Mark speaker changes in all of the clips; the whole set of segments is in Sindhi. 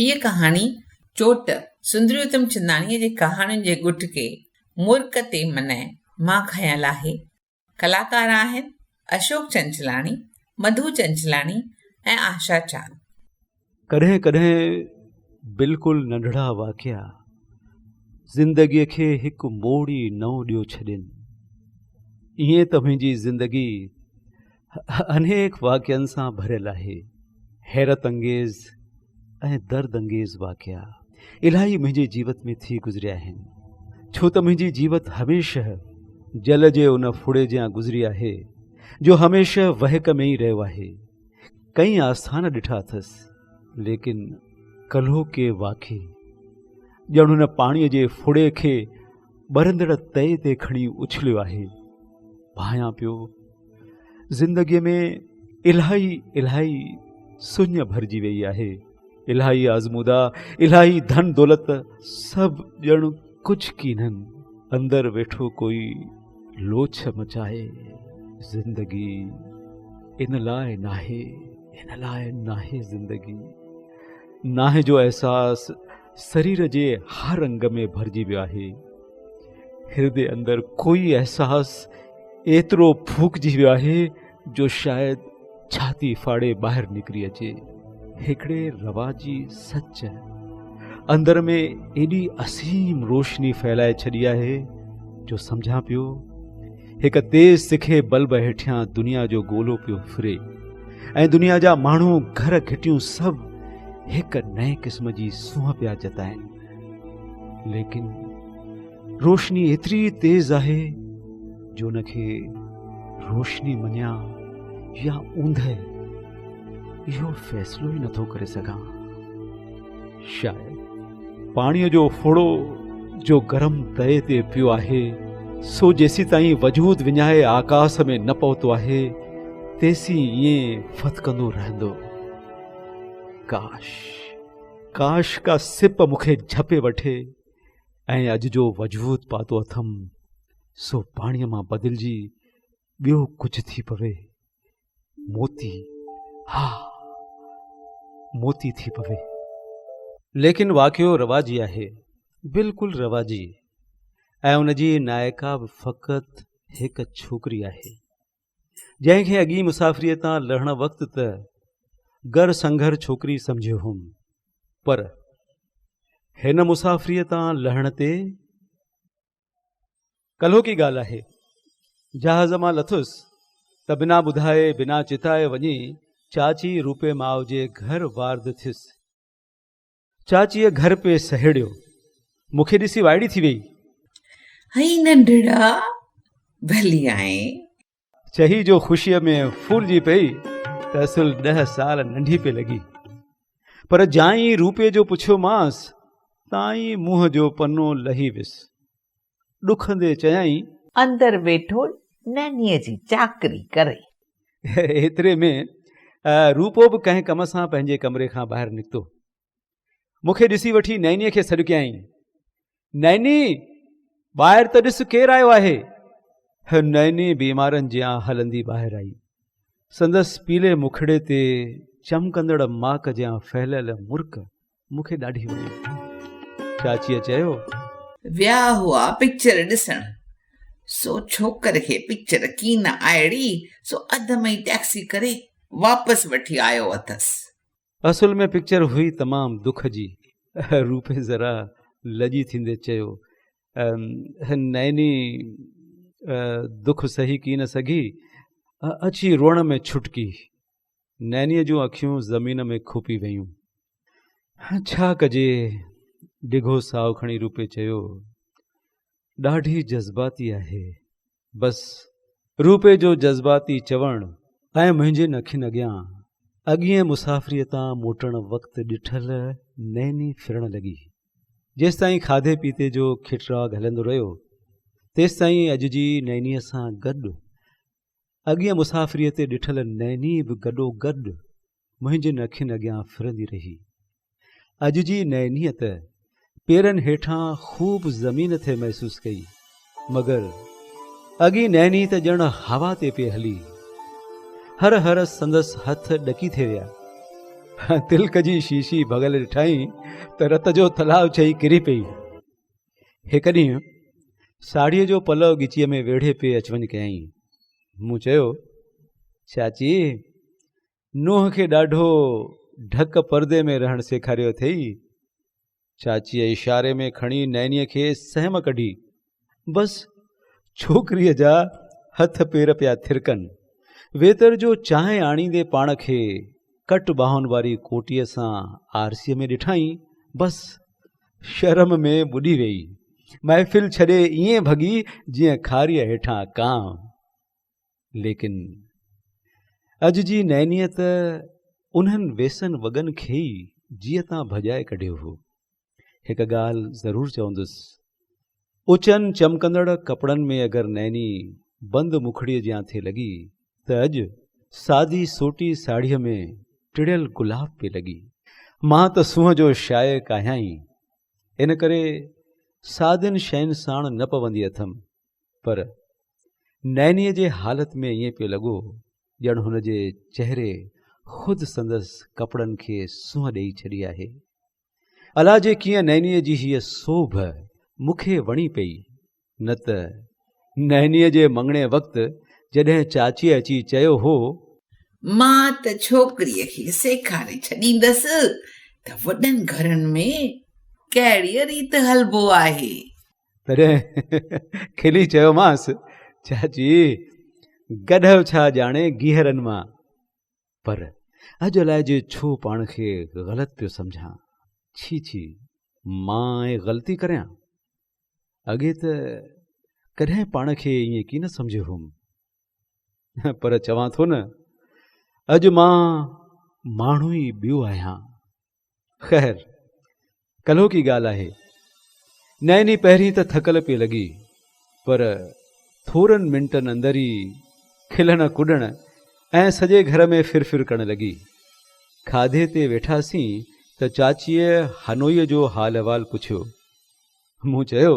Speaker 1: هيء ڪهاڻي چوٽ سندري اتم چنداڻيء جي ڪهاڻين جي ڳٽڪي مرڪ تي منع مان کنيل آهي. ڪلاڪار آهن، اشوڪ چنچلاڻي، مڌو چنچلاڻي ۽ آشا چاند.
Speaker 2: ڪڏهن ڪڏهن بلڪل ننڍڙا واقعا زندگيء کي هڪ موڙ ئي نئون ڏيو ڇڏين. ائين ته منهنجي زندگي انيڪ واقعن سان ڀريل آهي. حيرت انگيز ۽ درد انگيز واقعا الاهي منهنجي جيوت ۾ ٿي گذريا آهن. ڇو ته منهنجي جيوت هميشه جل جي ان ڦڙي جيان گذري آهي، جو هميشه وهڪ ۾ ئي رهيو آهي. ڪئين آسٿان ڏٺا اٿس، ليڪن ڪلهوڪي واقعي ڄڻ ان پاڻيء جي ڦڙي کي ٻرندڙ تئي تي کڻي اڇليو آهي. ڀانيان پيو زندگيء ۾ الاهي الاهي سڃ ڀرجي ويئي آهي. الاهي آزمودا، الاهي ڌن دولت سڀ ڄڻ ڪجهه ڪينهن. اندر ويٺو ڪوئي لوڇ مچائي. زندگي ان لاء ناهي، ان لاء ناهي زندگي. ناهي جو احساس سرير جي هر انگ ۾ ڀرجي ويو آهي. هردي اندر ڪوئي احساس ايترو ڦوڪجي ويو آهي جو شايد ڇاتي ڦاڙي ٻاهر نڪري اچي. هڪڙي رواجي سچ اندر ۾ ايڏي عظيم روشني ڦهلائي ڇڏي آهي جو سمجهان پيو هڪ تيز تکي بلب هيٺيان دنيا جو گولو پيو ڦري ۽ دنيا جا ماڻهو گهر گهٽيون سڀ هڪ نئين قسم جي سونهن پيا جتائن. ليڪن روشني ايتري تيز آهي جو ان کي روشني مڃيان يا اوندهه اهو فيصلو ئي نٿو ڪري سگهان. شايد پاڻيء جو ڦڙو جو گرم تئي تي پيو آهي، سو جيسيتائين وجود وڃائي آڪاس ۾ نه پهتو آهي، تيسين ائين ڦٿڪندو رهندو. ڪاش! ڪاش ڪا سپ مون کي جهپي وٺي ۽ اڄ جو وجود پاتو اٿم، سو پاڻيء مان بدلجي ٻيو ڪجهه ٿي پوي. موتي، ها موتي ٿي پوي. ليڪن واقعو رواجي آهي، بلڪل رواجي ۽ ان جي نائڪا به فقط هڪ ڇوڪري آهي، جنهن کي اڳئين مسافريء تان لهڻ وقت ته گر سنگهر ڇوڪري سمجهيو هوم، پر هن مسافريء تان لهڻ تي ڪلهوڪي ڳالهه آهي. جهاز مان لٿس ته بنا ٻڌائي بنا چتائي وڃي چاچي روپي ماء جي گهر وارد ٿيس. چاچيء گهر پئي سهيڙيو. مون کي ڏسي وائڙي ٿي ويئي.
Speaker 1: هي ننڍڙا، ڀلي آئين.
Speaker 2: چئي جو خوشيء ۾ ڦولجي پئي ته اصل ڏهه سال ننڍي پئي لڳي. پر جان ئي روپي جو پڇيومانس تان ئي منهن جو پنو لهي ويس. ڏکندي چيائين.
Speaker 1: اندر ويٺو نينيء جي چاڪري ڪري.
Speaker 2: ايتري ۾ روپو به ڪنهن ڪم سان پنهنجي ڪمري کان ٻاهر نڪتو. مون کي ڏسي وٺي نينيء کي سڏ ڪيائين، نيني! ٻاهر ته ڏس ڪير آيو آهي؟ نيني بيمارن جيان هلندي ٻاهر آئي. سندس پيلي مکڙي تي چمڪندڙ ماڪ جيان ڦهليل مرڪ مون کي ڏاڍي وڻي. چاچيء چيو.
Speaker 1: ويا هئا پڪچر ڏسڻ، سو ڇوڪر کي پڪچر ڪين آئڙي، سو اڌ ۾ ئي ٽيڪسي ڪري واپس وٺي آيو اٿس.
Speaker 2: اصل ۾ پڪچر هئي تمام دک جي. روپي ذرا لڄي ٿيندي چيو. نيني دک سهي ڪين سگهي، اچي روئڻ ۾ ڇٽڪي. نينيء جون اکيون زمين ۾ کوپي ويون. ڇا ڪجي؟ ڊگهو ساهه کڻي روپي چيو. ڏاڍي جذباتي آهي. بس روپي جو جذباتي چوڻ ۽ منهنجين اکين اڳيان اڳينء مسافريء تان موٽڻ وقت ڏٺل نيني ڦرڻ لڳي. جيستائين کاڌي پيتي جو کٽراڳ هلندو رهيو، تيستائين اڄ جي نينيء سان گڏ اڳينء مسافريء تي ڏٺل نيني به گڏوگڏ منهنجين اکين اڳيان ڦرندي رهي. اڄ جي نينيء ته پيرن هيٺان خوب زمين ٿي محسوس ڪئي، مگر اڳين نيني ته ڄڻ هوا تي پئي هلي. هر هر سندس هٿ ڏڪي ٿي ويا. تلڪ جي شيشي ڀڳل ڏٺائين ته رت جو تلاء چئي ڪري پئي. هڪ ڏينهن ساڙهيء جو پلؤ ڳچيء ۾ ويڙهي پئي اچ وڃ ڪيائين. مون چيو، چاچي، نونهن کي ڏاڍو ڍڪ پردي ۾ رهڻ سيکاريو اٿئي. چاچيء اشاري ۾ کڻي نينيء کي سهم ڪڍي. بس ڇوڪريء جا هٿ پير پيا ٿرڪن. ويتر جو چانهه آڻيندي پاڻ کي ڪٽ ٻانهن واري ڪوٽيء سان آرسيء ۾ ڏٺائين، بس شرم ۾ ٻڏي ويئي. محفل ڇڏي ائين ڀڳي جيئن کاريء هيٺان ڪانء. ليڪن اڄ جي نينيء ته انهن ويسن وڳن کي ئي جيء تان ڀڄائي ڪڍيو هو. هڪ ڳالهه ضرور چوندس، اچن چمڪندڙ ڪپڙن ۾ اگر نيني بند مکڙيء جيان ٿي لڳي ته اڄ سادي سوٽي ساڙهيء ۾ ٽڙيل گلاب پئي لڳي. مان ته سونهن جو شائق آهيان ئي، ان ڪري سادين شين ساڻ نه پوندي اٿم، پر نينيء جي حالت ۾ ائين پئي لڳو ڄڻ هن جي چهري خود سندس ڪپڙن کي سونهن ڏيئي ڇڏي آهي. الاجي ڪيئن نينيء جي هيء سوڀ مون کي وڻي پئي، نه ته نينيء جي مڱڻي وقت جڏهن چاچيء اچي چيو هو.
Speaker 1: مان ته ڇوڪريء کي سيکاري ڇڏيندس ته وڏن گهرن ۾ ڪهڙيء ريت هلبو آهي.
Speaker 2: تڏهن کلي چيومانس، چاچي، گڏهه ڇا ڄاڻي گيهرن مان. پر اڄ الائجي ڇو پاڻ کي غلط پيو سمجهان. ڇي ڇي، مان ائين غلطي ڪريان؟ اڳي ته ڪڏهن پاڻ کي ائين ڪين سمجهيو هوم. پر چوان ٿو نه، اڄ مان ماڻهو ئي ٻيو آهيان. خير، ڪلهوڪي ڳالهه آهي. نيني پهرين ته ٿڪل پئي لڳي، پر ٿورن منٽن اندر ئي کلڻ ڪڏڻ ۽ سڄي گهر ۾ ڦر ڦر ڪرڻ لڳي. کاڌي تي ويٺاسين ته چاچيء هنوئيء جو حال احوال پڇيو. مون چيو،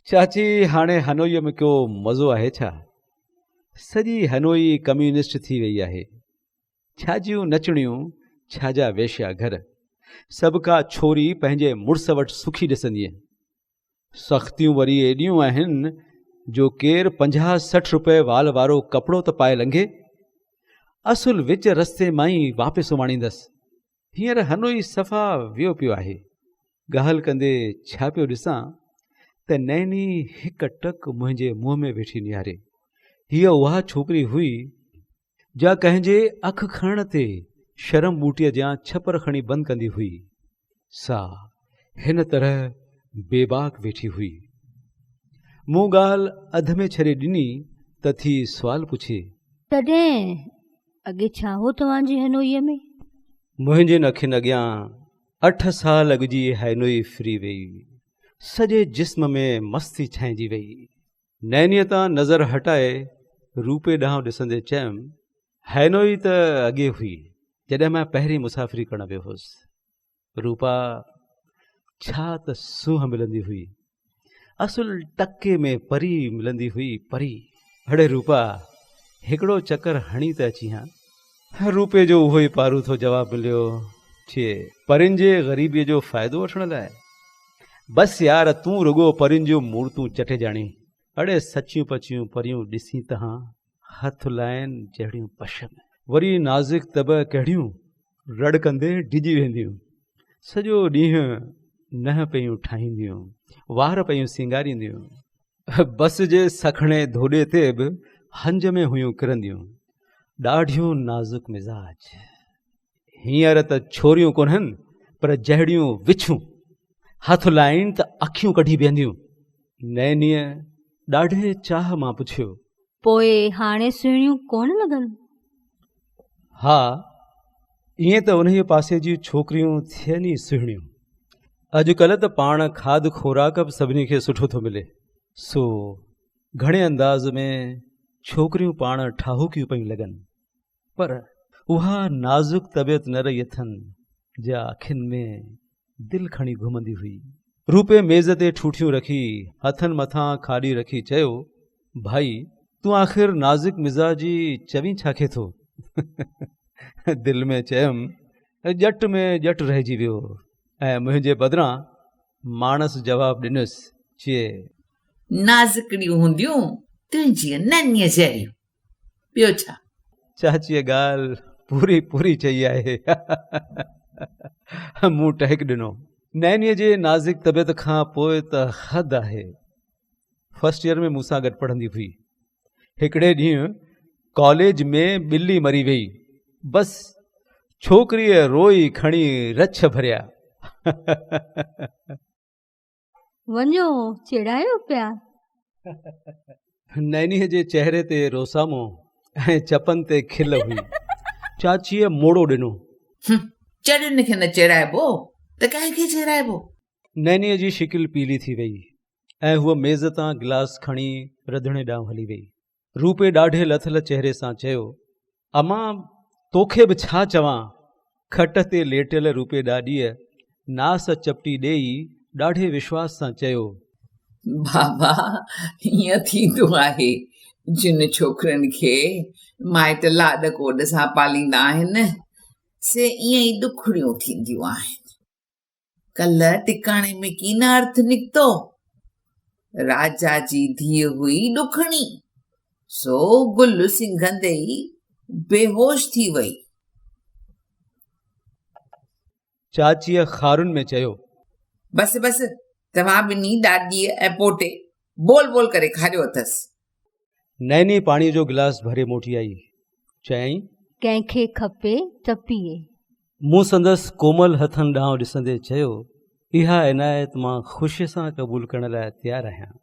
Speaker 2: چاچي هاڻي هنوئيء ۾ ڪو مزو آهي ڇا؟ سڄي هنوئي ڪميونسٽ ٿي ويئي آهي. ڇا جون نچڻيون، ڇا جا ويشيا گهر. سڀ ڪا ڇوري پنهنجي مڙس وٽ سکي ڏسندينء. سختيون وري ايڏيون آهن جو ڪير 50 60 روپيه وال وارو ڪپڙو ته پائي لنگهي. اصل وچ رستي مان ئي واپس اماڻيندس. هينئر هنوئي صفا ويو پيو آهي. ڳالهه ڪندي ڇا پيو ڏسان ته نيني هڪ ٽڪ منهنجي منهن ۾ ويٺي نهاري. هيء اها ڇوڪري هئي جا ڪنهن جي اک کڻڻ تي شرم ٻوٽيء جيان ڇپر کڻي بند ڪندي هئي، سا هن طرح بيباڪ ويٺي هئي. مون ڳالهه اڌ ۾ ڇڏي ڏني ته ٿي سوال پڇي.
Speaker 3: تڏهن اڳي ڇا هو توهان جي هنوئيء ۾؟
Speaker 2: منهنجين اکين اڳيان اٺ سال اڳ جي هينوئي ڦري ويئي. سڄي جسم ۾ مستي ڇانئجي ويئي. نينيء تان نظر هٽائي روپي ڏانهن ڏسندي چيم، هينوئي ته اڳي هئي، جڏهن مان پهرين مسافري ڪرڻ ويو هوس. روپا، ڇا ته سونهن ملندي هئي. اصل ٽڪي ۾ پري ملندي هئي، پري. اڙي روپا، هڪڙو چڪر هڻي ته اچين ها. روپي جو اهو ئي پاروٿو جواب مليو، ڇي، پرين جي غريبيء جو فائدو وٺڻ لاء؟ بس يار، تون رڳو پرين جون مورتون چٽي ڄاڻين. اڙي سچيون پچيون پريون ڏسين ته هان، هٿ لائين جهڙيون پشم. وري نازڪ طبع ڪهڙيون، رڙ ڪندي ڊڄي وينديون. سڄو ڏينهن ننهن پيون ٺاهينديون، وار پيون سينگارينديون. بس جي سکڻي ڌوڏي تي به هنج ۾ هيون ڪرنديون. ڏاڍيون نازڪ مزاج. هينئر ته ڇوريون ڪونهن پر جهڙيون وڇون. هٿ لائين ته اکيون ڪڍي بيهنديون. نينيء ڏاڍي چاهه مان پڇيو.
Speaker 3: پوء هاڻي سهڻيون ڪونه لڳن؟
Speaker 2: ها، ائين ته انهيء پاسي جون ڇوڪريون ٿين ئي سهڻيون. اڄڪلهه ته پاڻ کاڌ خوراڪ به سڀني کي سٺو ٿو ملي، سو گهڻي انداز ۾ ڇوڪريون پاڻ ٺاهوڪيون پيون لڳن. پر اها نازڪ طبيعت نه رهي اٿن، جا اکين ۾ دل کڻي گهمندي هئي. روپي ميز تي ٺوٺيون رکي، هٿن مٿان کاڏي رکي چيو، ڀائي، تون آخر نازڪ مزاجي چوين ڇا کي ٿو؟ دل ۾ چيم، ڄٽ ۾ ڄٽ رهجي ويو ۽ منهنجي بدران ماڻس جواب ڏنس، چي.
Speaker 1: نازڪڙيون هونديون تنهنجيء ننيء جهڙيون، ٻيو ڇا؟
Speaker 2: چاچيء ڳالهه پوري پوري چئي آهي. مون ٽهڪ ڏنو. نينيء جي نازڪ طبيعت کان پوء ته حد آهي. فرسٽ ايئر ۾ مون سان گڏ پڙهندي هئي. هڪڙي ڏينهن ڪاليج ۾ ٻلي مري ويئي. بس ڇوڪريء روئي کڻي رڇ ڀريا.
Speaker 3: وڃو چيڙايو پيا.
Speaker 2: نينيء جي چهري تي روسامو ۽ چپن تي کل هئي. چاچيء موڙو ڏنو.
Speaker 1: چڙين کي نه چيڙائبو ته ڪنهن کي چيڙائبو؟
Speaker 2: نينيء جي شڪل پيلي ٿي ويئي. ۽ هوء ميز تان گلاس کڻي رڌڻي ڏانهن هلي ويئي. روپي ڏاڍي لٿل چهري سان چيو، امان توکي به ڇا چوان؟ کٽ تي ليٽيل روپي ڏاڏيء ناس چپٽي ڏيئي ڏاڍي وشواس سان چيو.
Speaker 1: بابا ائين ٿيندو آهي، جن ڇوڪرين کي مائٽ لاڏ ڪوڏ سان پاليندا آهن، سي ائين ئي ڏکڙيون ٿينديون آهن. ڪلهه ٽڪاڻي ۾ ڪي نه ارٿ نڪتو. راجا جي ڌيء هئي ڏکڻي، سو گل سنگهندي ئي بيهوش ٿي وئي.
Speaker 2: چاچيء خارن ۾ چيو.
Speaker 1: بس بس، توهان ٻنهي ڏاڏيء ۽ پوٽي بول بول ڪري کاريو اٿس.
Speaker 2: نيني پاڻيء جو گلاس ڀري موٽي آئي. چيائين.
Speaker 3: ڪنهن کي کپي ته پيئي.
Speaker 2: مون سندس ڪومل هٿن ڏانهن ڏسندي چيو، اها عنايت مان خوشيء سان قبول ڪرڻ لاء تيار آهيان.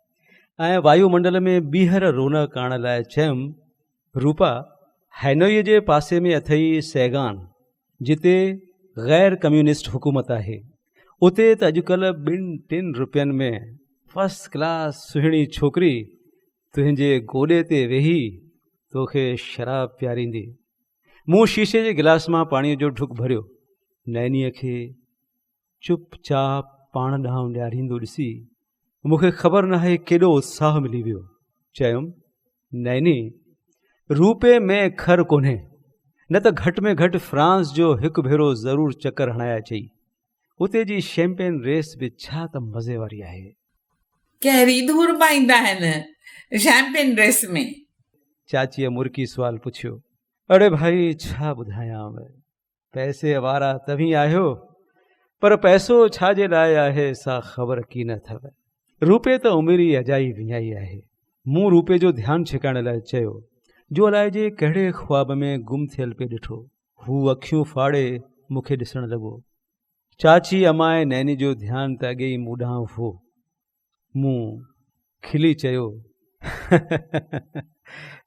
Speaker 2: ۽ وايو منڊل ۾ ٻيهر رونق آڻڻ لاء چيم، روپا، هينوئيء جي پاسي ۾ اٿئي سيگان، جتي غير ڪميونسٽ حڪومت آهي، اتي ته اڄڪلهه ٻن ٽن رپين ۾ فرسٽ ڪلاس سهڻي ڇوڪري تنهنجي گوڏي تي ويهي توکي شراب پياريندي. مون شيشي جي گلاس مان پاڻيء جو ڍڪ ڀريو. نينيء کي چپ چاپ پاڻ ڏانهن نهاريندو ڏسي مون کي خبر ناهي ڪيڏو اتساهه ملي ويو. چيم، نيني، روپي ۾ کر ڪونهي، نه ته گهٽ ۾ گهٽ فرانس جو هڪ ڀيرو ضرور چڪر هڻائي اچئي. اتي جي شيمپين ريس به ڇا ته مزي واري آهي.
Speaker 1: ڪهڙي ڌور پائيندا آهن شيمپين ريس ۾؟
Speaker 2: چاچيء مرڪي سوال پڇيو. اڙي ڀائي ڇا ٻڌايانء، پئسي وارا توهين آهيو، پر پئسو ڇا جي لاء آهي سا خبر ڪين اٿو. روپي ته عمر ئي اجائي وڃائي آهي. مون روپي جو ڌيان ڇڪائڻ لاء چيو، جو الائجي ڪهڙي خواب ۾ گم ٿيل پئي ڏٺو. هو اکيون ڦاڙي مون کي ڏسڻ لڳو. چاچي امان ۽ نيني جو ڌيان ته اڳي ئي مون ڏانهن هو. مون کلي چيو،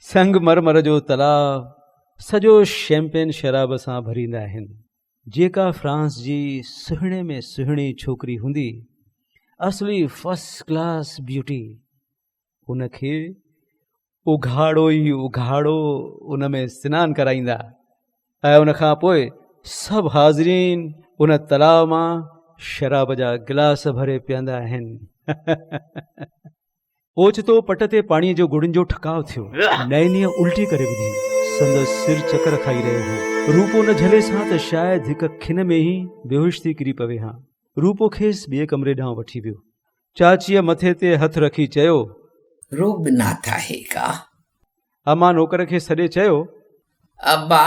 Speaker 2: سنگ مرمر جو تلاء سڄو شيمپين شراب سان ڀريندا آهن. جيڪا فرانس جي سهڻي ۾ سهڻي ڇوڪري هوندي، اصلي فرسٽ ڪلاس بيوٽي، ان کي اگهاڙو ئي اگهاڙو ان ۾ سنان ڪرائيندا ۽ ان کان پوء سڀ حاضرين ان تلاء مان شراب جا گلاس ڀري پيئندا آهن. اوچتو پٽ تي پاڻيء جو گڙن جو ٺڪاء ٿيو. نينيء الٽي ڪري وڌي. سندس سر چڪر کائي رهيو هو. روپو نه جهليس ها ته شايد هڪ کن ۾ ئي بيهوش ٿي ڪري پوي ها. روپو کيس ٻئي ڪمري ڏانهن وٺي ويو. چاچيء مٿي تي هٿ رکي چيو.
Speaker 1: روڳناٿ آهي ڪا؟
Speaker 2: امان نوڪر کي سڏي چيو.
Speaker 1: ابا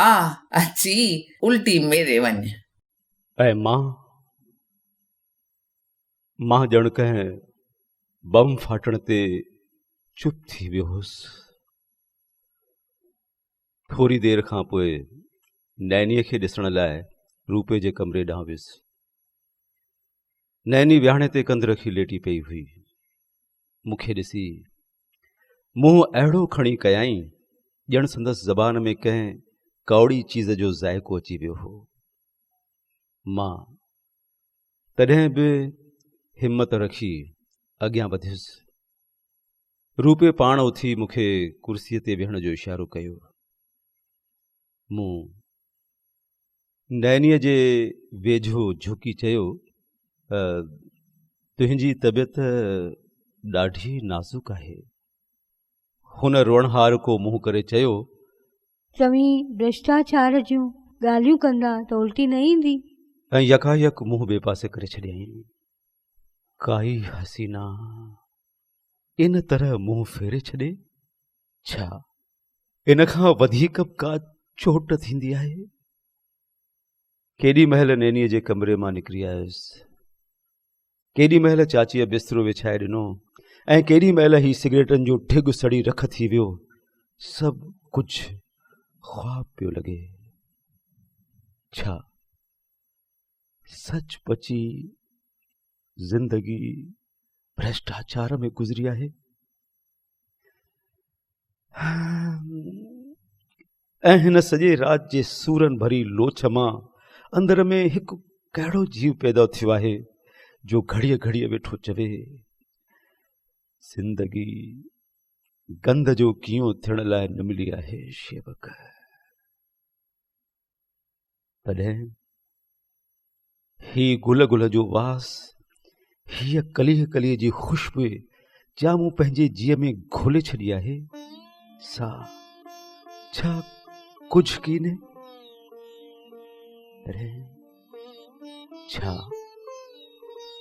Speaker 1: اچي الٽي ميري وڃ.
Speaker 2: ۽ مان، مان ڄڻ ڪنهن بم ڦاٽڻ تي چپ ٿي ويو هوس. ٿوري دير کان پوء نينيء کي ڏسڻ لاء روپي جي ڪمري ڏانهن ويس. نيني ويهاڻي تي ڪنڌ رکي ليٽي پئي هئي. مون کي ڏسي منهن اهڙو کڻي ڪيائين ڄڻ سندس زبان ۾ ڪنهن ڪؤڙي چيز جو ذائقو اچي ويو هو. مان تڏهن به همت رکي اڳيان وڌيس. روپي پاڻ اٿي مون کي ڪرسيء تي ويهڻ جو اشارو ڪيو. مون نينيء جي ويجهو جهڪي چيو، تنهنجي طبيعت ڏاڍي نازڪ آهي. هن روئڻهارڪو منهن ڪري چيو.
Speaker 3: توهين ڀرشٽاچار جون. ڳالهيون ڪندا ته الٽي نه ايندي؟
Speaker 2: ۽ يڪايڪ منهن ٻئي پاسي ڪري ڇڏيائين. ڪائي حسينا ان طرح منهن ڦيري ڇڏي؟ ڇا ان کان وڌيڪ به ڪا چوٽ ٿيندي آهي؟ ڪيڏي مهل نينيء جي ڪمري مان نڪري آيس. ڪيڏي مهل چاچيء بسترو وڇائي ڏنو ۽ ڪيڏي مهل هي سگريٽن جو ڍڳ سڙي رک ٿي ويو. سڀ ڪجهه خواب پيو لڳي. ڇا سچ پچي زندگي ڀرشٽاچار ۾ گذري آهي؟ ۽ هن سڄي رات جي سورن ڀري لوڇ مان اندر ۾ هڪ ڪهڙو جيو پيدا ٿيو آهي جو گهڙيء گهڙيء ويٺو چوي، زندگي گند جو ڪيئون ٿيڻ لاء نه ملي آهي شيوڪ. تڏهن هي گل گل جو واس، هيء ڪليء ڪليء جي خوشبوء جا مون پنهنجي جيء ۾ گهولي ڇڏي آهي، سا ڇا ڪجهه ڪينهي؟ تڏهن ڇا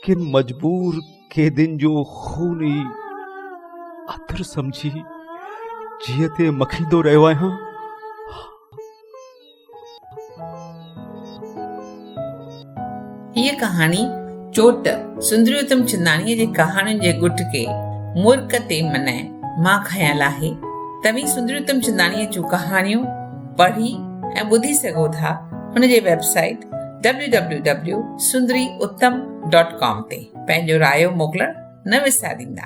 Speaker 2: ڪن مجبور قيدين جو خون ئي عطر سمجهي جيء تي مکيندو رهيو آهيان؟
Speaker 1: هيء ڪهاڻي چوٽ سندري اتم چنداڻيء جي ڪهاڻين جي ڳٽڪي مرڪ تي منع مان کنيل آهي. توهين سندري اتم چنداڻيء جون ڪهاڻيون پڙهي ۽ ٻڌي سگهو ٿا هن جي web site www.sundariuttam.com تي. پنهنجو رايو موڪلڻ نه وساريندا.